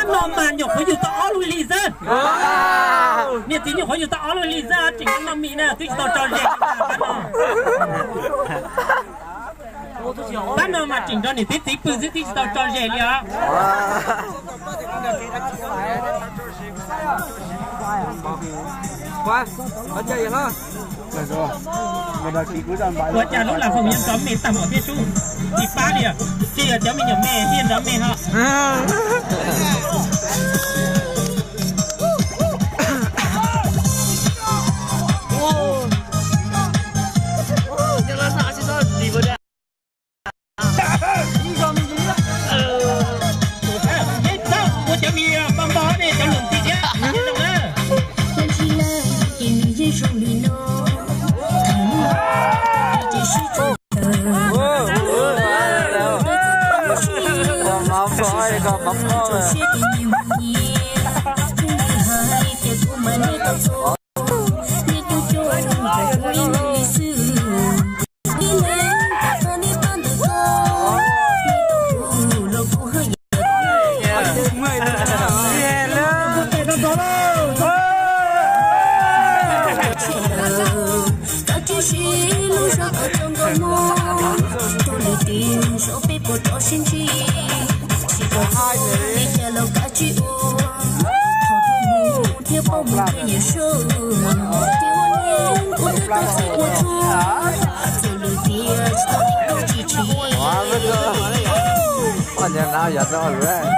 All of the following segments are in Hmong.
No mas nyuam qhuav yug tau ob lub hlis xwb. Niag txiv nyuam qhuav yug tau ob lub hlis xwb, tseem noj mis na, twb tsis tau tso zes li. Pab no mas tseem nrog niam txiv txiv pw xwb, twb tsis tau tso zes li os. Ua cas lub lam foom yuav nrov me tag npaum thiab sub? Tsis pab li, tsis yog cov me nyuam me thiaj nrov me ho. Ua cov me npo npo ne, cov lus ntxhi thiab zoo na. Koj tsis sib hlub zog koj txoj nkauj muag, rau lwm tiam zaum peb puas rov sib ntsib. Tsis tau li cas los koj tsis ua, thaum mus thiab poj mus thiab yawm saub, thiab ua niam kuv twb tau txiv ua txuj, txawm lwm tiam tsis tau li koj tsis tsim. Niam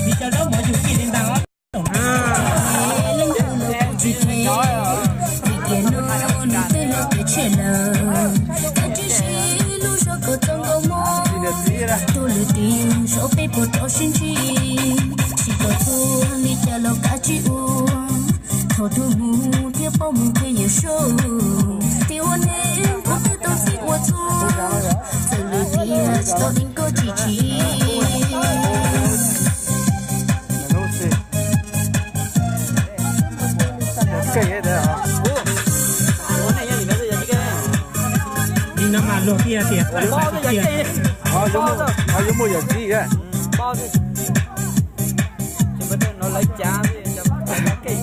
txiv cov zaub mov yug kiag li ntag. Tiam no nws twb loj pes tshiab lawm, koj tsis sib hlub zog koj txoj nkauj muag, rau lwm tiam zaum peb puas rov sib ntsib. Tsis tau txuj li cas los koj tsis ua, thaum tuag mus thiab poj mus thiab yawm saub, thiab ua niam kuv twb tau txiv ua txuj, txawm lwm tiam tsis tau li koj tsis tsim. Li no mas luag thiaj tias, yuav muaj yawm txiv. Lawv cav, cav kej.